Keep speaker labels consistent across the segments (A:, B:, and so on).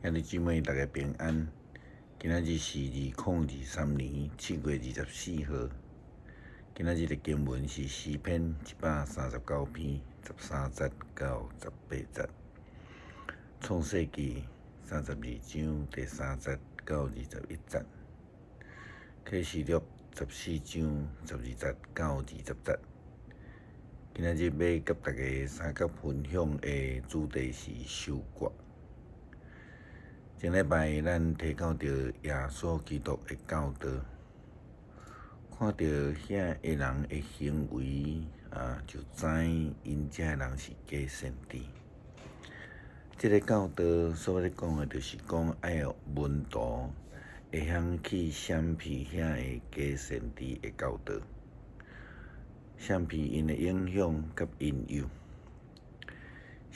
A: 兄弟姊妹，大家平安。今仔日是2023年7月24號。今仔日的經文是詩篇139篇13節到18節，創世記32章第3節到21節，啟示錄14章12節到20節。今仔日欲佮大家相佮分享的主題是收割。前禮拜咱提到著耶穌基督的教導，看著遐个人的行為啊，就知𪜶遮的人是假先知。這个教導所欲講的，就是講愛予門徒會曉去閃避遐个假先知的教導，閃避𪜶的影響佮引誘。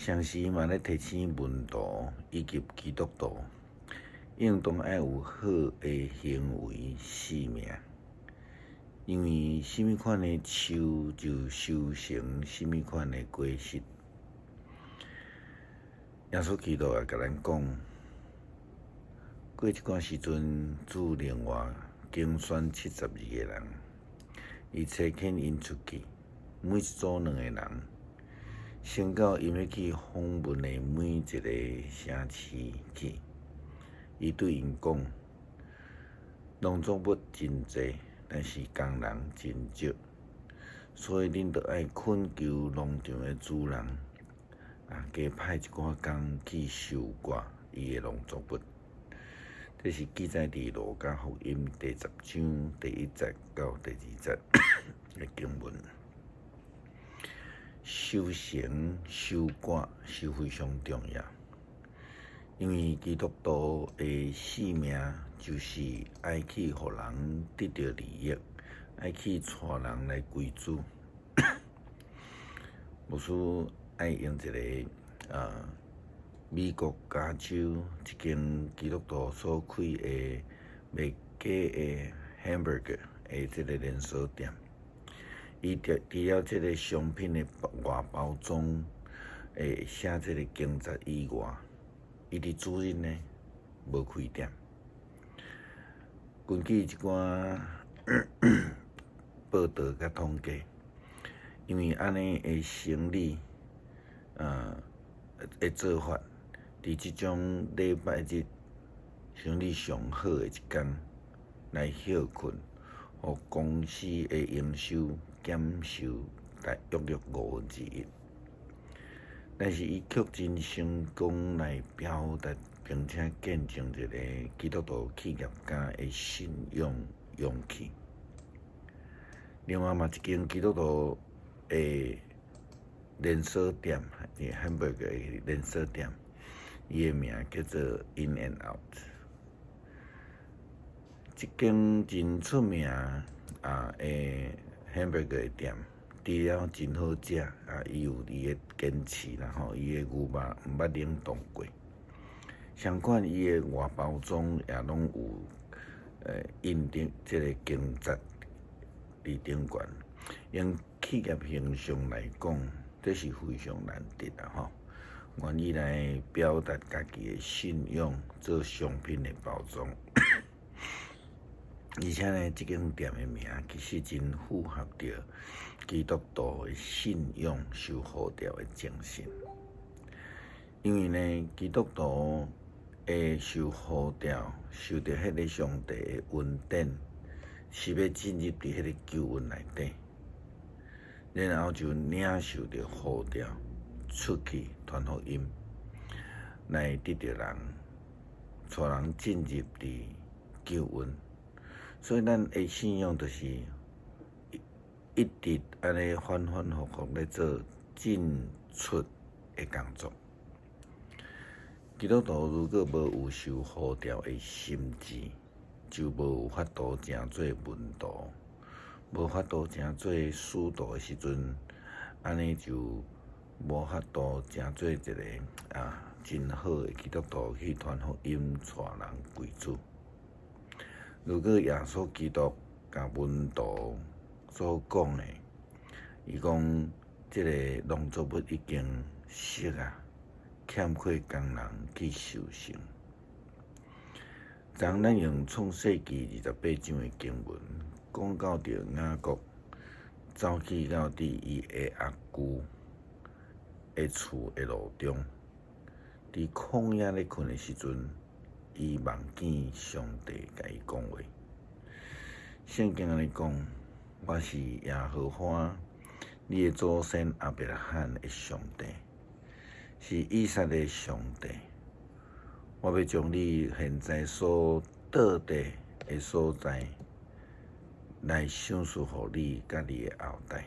A: 同時嘛咧提醒門徒以及基督徒，應當愛有好的行為生命，因為啥物款的樹就收成啥物款的果實。耶穌基督也共咱講，過一寡時陣，主另外揀選72個人，伊差遣𪜶出去，每一組兩個人。先到𪜶欲去訪問的每一个城市去，伊對𪜶講：農作物真濟，但是工人真少，所以恁著愛懇求農場的主人，啊，加派一寡工去收割伊的農作物。這是記載佇路加福音第十章第1節到第2節的經文。收成、收割是非常重要，因為基督徒的使命就是愛去予人得著利益，愛去帶人來歸主。牧師愛用一个美國加州一間基督徒所開的賣假的 hamburger 的這个連鎖店。伊除除了這个商品的外包裝會寫這个經節以外，伊佇主日呢無開店。根據一寡報導佮統計，因為按呢的生理的做法，佇這種禮拜日生理上好的一工來歇睏，予公司的營收減收大約約1/5。但是伊卻真成功來表達，並且見證一个基督徒企業家的信仰勇氣。另外嘛，一間基督徒的連鎖店，漢堡的連鎖店，伊的名叫做 In and Out。這間真出名啊的 hamburger 的店，除了真好食啊，伊有伊的堅持啦吼，伊的牛肉毋捌冷凍過。相款，伊的外包裝也攏有印著這个經節佇頂懸。用企業形象來講，這是非常難得啦吼。願意來表達家己的信仰，做商品的包裝。而且呢，這間店的名其實真符合著基督徒的信仰受呼召的精神。因為呢，基督徒會受呼召，受著彼个上帝的恩典，是欲進入佇彼个救恩內底，然後就領受著呼召，出去傳福音，來得著人，帶人進入佇救恩。所以，咱的信仰就是一直按呢反反覆覆咧做進出的工作。基督徒如果無有受呼召的心志，就無有法度成做門徒，無法度成做使徒的時陣，按呢就無法度成做一个真好的基督徒去傳福音，帶人歸主。如果耶穌基督共門徒所講的，伊講這个農作物已經熟啊，欠缺工人去收成。昨咱用創世記28章的經文，講到著雅各走去到佇伊的阿舅的厝的路中，佇曠野咧睏的時陣，伊夢見上帝共伊講話。聖經按呢講：我是耶和華，你的祖先亞伯拉罕的上帝，是以撒的上帝。我欲將你現在所倒佇的所在，來賞賜予你佮你的後代。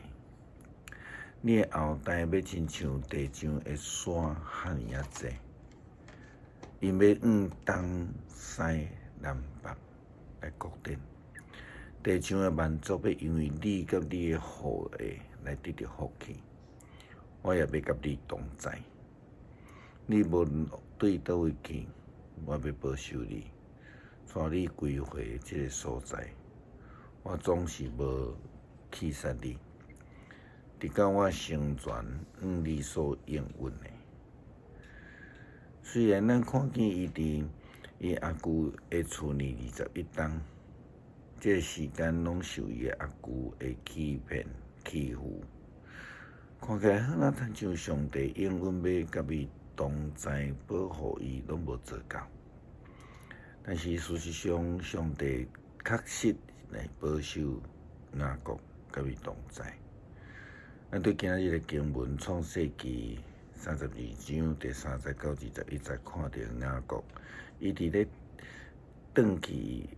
A: 你的後代欲親像地上的沙遐爾仔濟，𪜶欲往東西南北來擴展。地上的萬族欲因為你佮你的後裔來得著福氣。我也欲佮你同在。你無論對佗位去，我欲保守你，帶你歸回這个所在。我總是無棄殺你，直到我成全向你所應允的。雖然咱看見伊佇伊阿舅的厝內21冬，這个時間攏受伊的阿舅的欺騙欺負，看起來好若親像上帝應允欲佮伊同在保護伊，攏無做到。但是事實上，上帝確實來保守雅各佮伊同在。咱對今日的經文創世記32章第3節到21節，看著雅各，伊佇咧轉去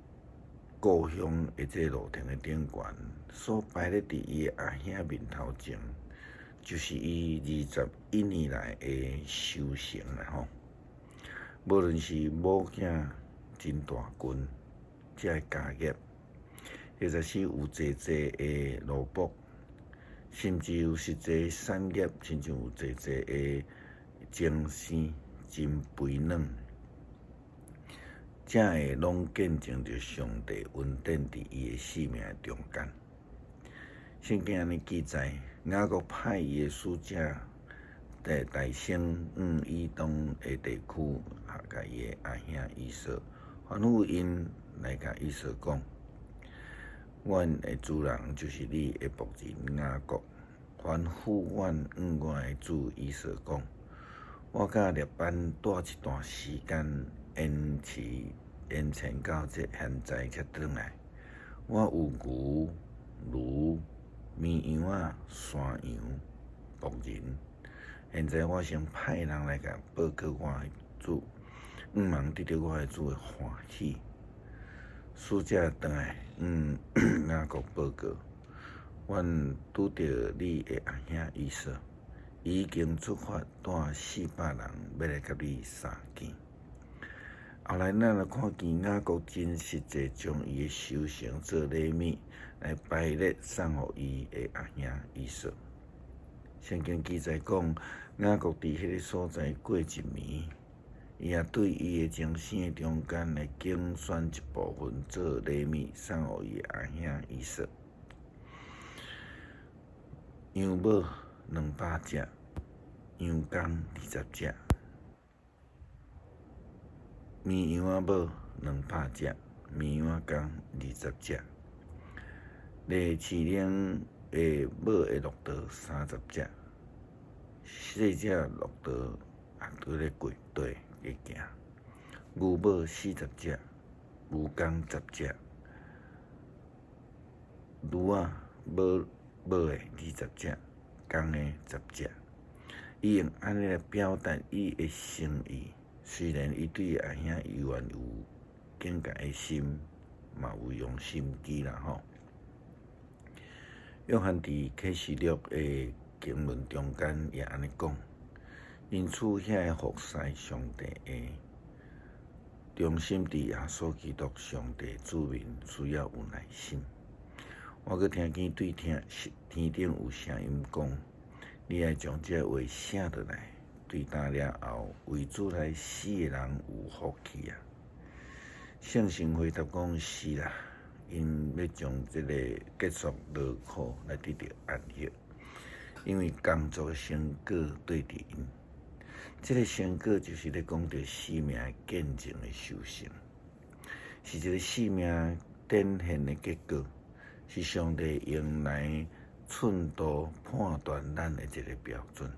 A: 故鄉的這個路程的頂懸，所擺咧佇伊的阿兄面頭前，就是伊21年來的修成啦吼。無論是某囝真大群，這个家業，或者是有濟濟的奴僕，甚至有實際產業，親像有濟濟的精生，真肥軟，這个攏見證著上帝恩典佇伊的生命中間。聖經按呢記載，雅各派伊的使者，帶先往以東的地區，共伊的阿兄以掃，吩咐𪜶來共以掃講：阮的主人就是你的僕人雅各，吩咐阮向我的主以掃講：我佮列班蹛一段時間，延遲延前到這現在才轉來。我有牛、驢、綿羊仔、山羊、僕人。現在我先派人來共報告我的主，向望得著我的主的歡喜。使者轉來向雅各報告：阮拄著你的阿兄以掃，伊已經出發帶400人欲來佮你相見。後來咱就看見雅各真實際將伊的收成做禮物來排列送予伊的阿兄以掃。聖經記載講，雅各佇彼个所在過一暝，伊也對伊的精生的中間來揀選一部分做禮物送予伊的阿兄以掃。羊母200隻，羊公20隻。綿羊仔母200隻，綿羊仔公20隻。咧飼奶的母的駱駝30隻，細隻駱駝也閣咧過對咧行。牛母40隻，牛公10隻，驢仔母母的20隻，公的10隻。伊用按呢來表達伊的心意。雖然伊對阿兄猶原有警覺的心，嘛有用心機啦吼。約翰佇啟示錄的經文中間也按呢講，因此遐个服侍上帝的，忠心佇耶穌基督上帝子民，需要有耐心。我閣聽見對天天頂有聲音講：你愛將這話寫落來，對今了後為主來死的人有福氣啊！聖神回答講：是啦，𪜶欲將這个結束勞苦來得著安息，因為工作的成果綴著𪜶。這个成果就是咧講著生命見證的修成。是一个生命展現的結果，是上帝用來寸度判斷咱的一個標準。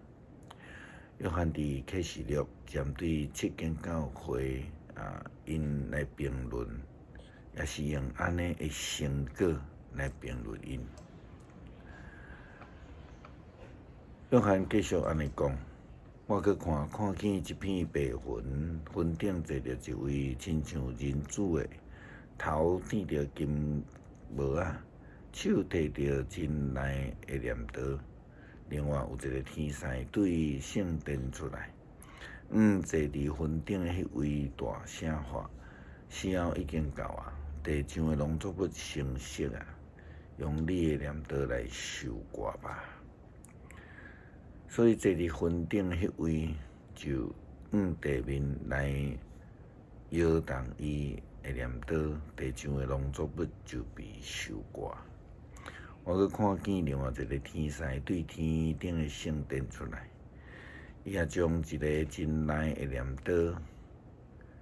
A: 約翰佇啟示錄針對七間教會啊，𪜶來評論，也是用按呢的成果來評論𪜶。約翰繼續按呢講，我閣看，看見一片白雲，雲頂坐著一位親像人子的，頭戴著金帽仔，手提著真利的鐮刀。另外有一個天使對聖殿出來，向坐佇雲頂的彼位大聲喊：時候已經到啊！地上的農作物成熟啊！用你的鐮刀來收割吧。所以坐佇雲頂的彼位就向地面來搖動伊的鐮刀，地上的農作物就被收割。我閣看見另外一個天使對天頂的聖殿出來，伊也將一个真利的鐮刀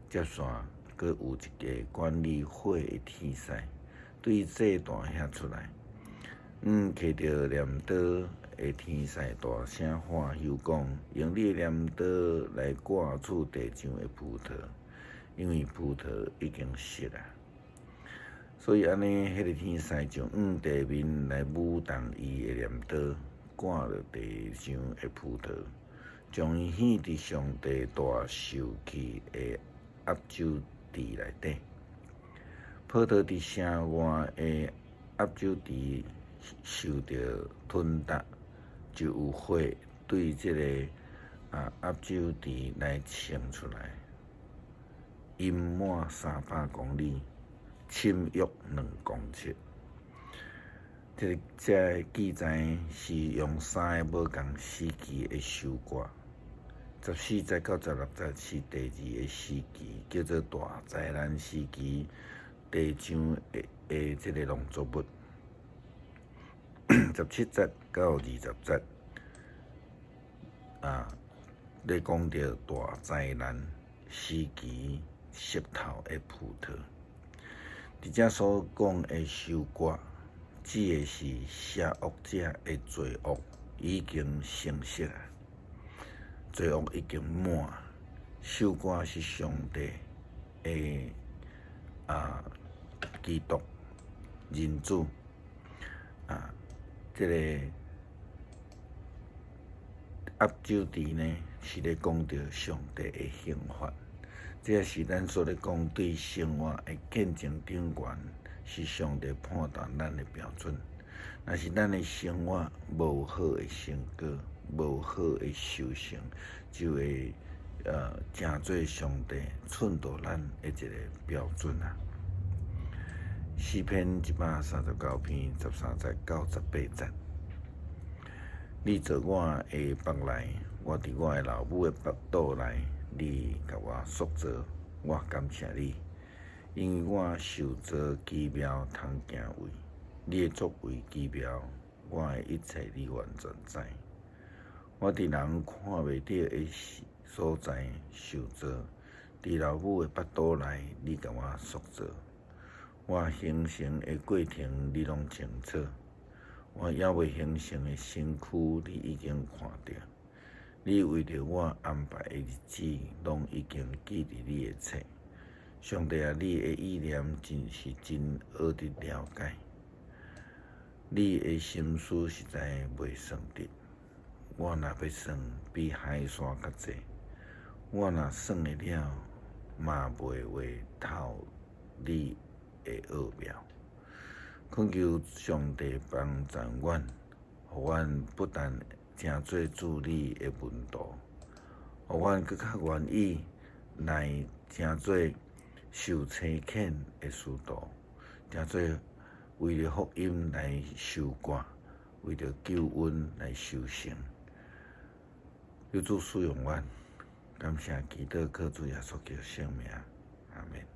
A: 接線，閣有一个管理火的天使對祭壇遐出來，向提著鐮刀的天使大聲喊吼講：用你的鐮刀來割取地上的葡萄，因為葡萄已經熟啊。所以按呢，彼个天使就向地面來舞動伊的鐮刀，割落地上的葡萄，將伊獻佇上帝大受氣的壓酒池內底。葡萄佇城外的壓酒池受著吞踏，就有火對這个壓酒池來衝出來，淹滿300公里。深約2公尺。這个記載是用三个無仝時期的收割。14節到16節是第二个時期，叫做大災難時期，地上的這个農作物。17節到20節啊，咧講著大災難時期熟透的葡萄。佇遮所講的收割，指的是邪惡者的罪惡已經成熟啊，罪惡已經滿。收割是上帝的基督人子啊，這個壓酒池呢，是咧講著上帝的刑罰。這是咱所咧講對生活的見證頂懸，是上帝判斷咱的標準。若是咱的生活無好的成果，無好的修成，就會成做上帝塹度咱的一个標準啊。詩篇139篇13節到18節，你做我的腹內，我佇我的老母的腹肚內。你共我塑造，我感謝你，因為我受造奇妙通行為，你的作為奇妙，我的一切你完全知。我佇人看袂著的所在受造，佇老母的腹肚內，你共我塑造。我形成的過程，你攏清楚。我猶未形成的身軀，你已經看著。你為著我安排的日子，攏已經記佇你的冊。上帝啊，你的意念真是真學得了解，你的心思實在袂算得。我若欲算，比海沙較濟；我若算會了，嘛袂話透你的奧妙。懇求上帝幫贊阮，予阮不但成做主你的門徒，予阮閣較願意來成做受差遣的使徒，成做為著福音來收割，為著救恩來修成。求主使用阮，感謝祈禱靠主耶穌基督聖名，阿門。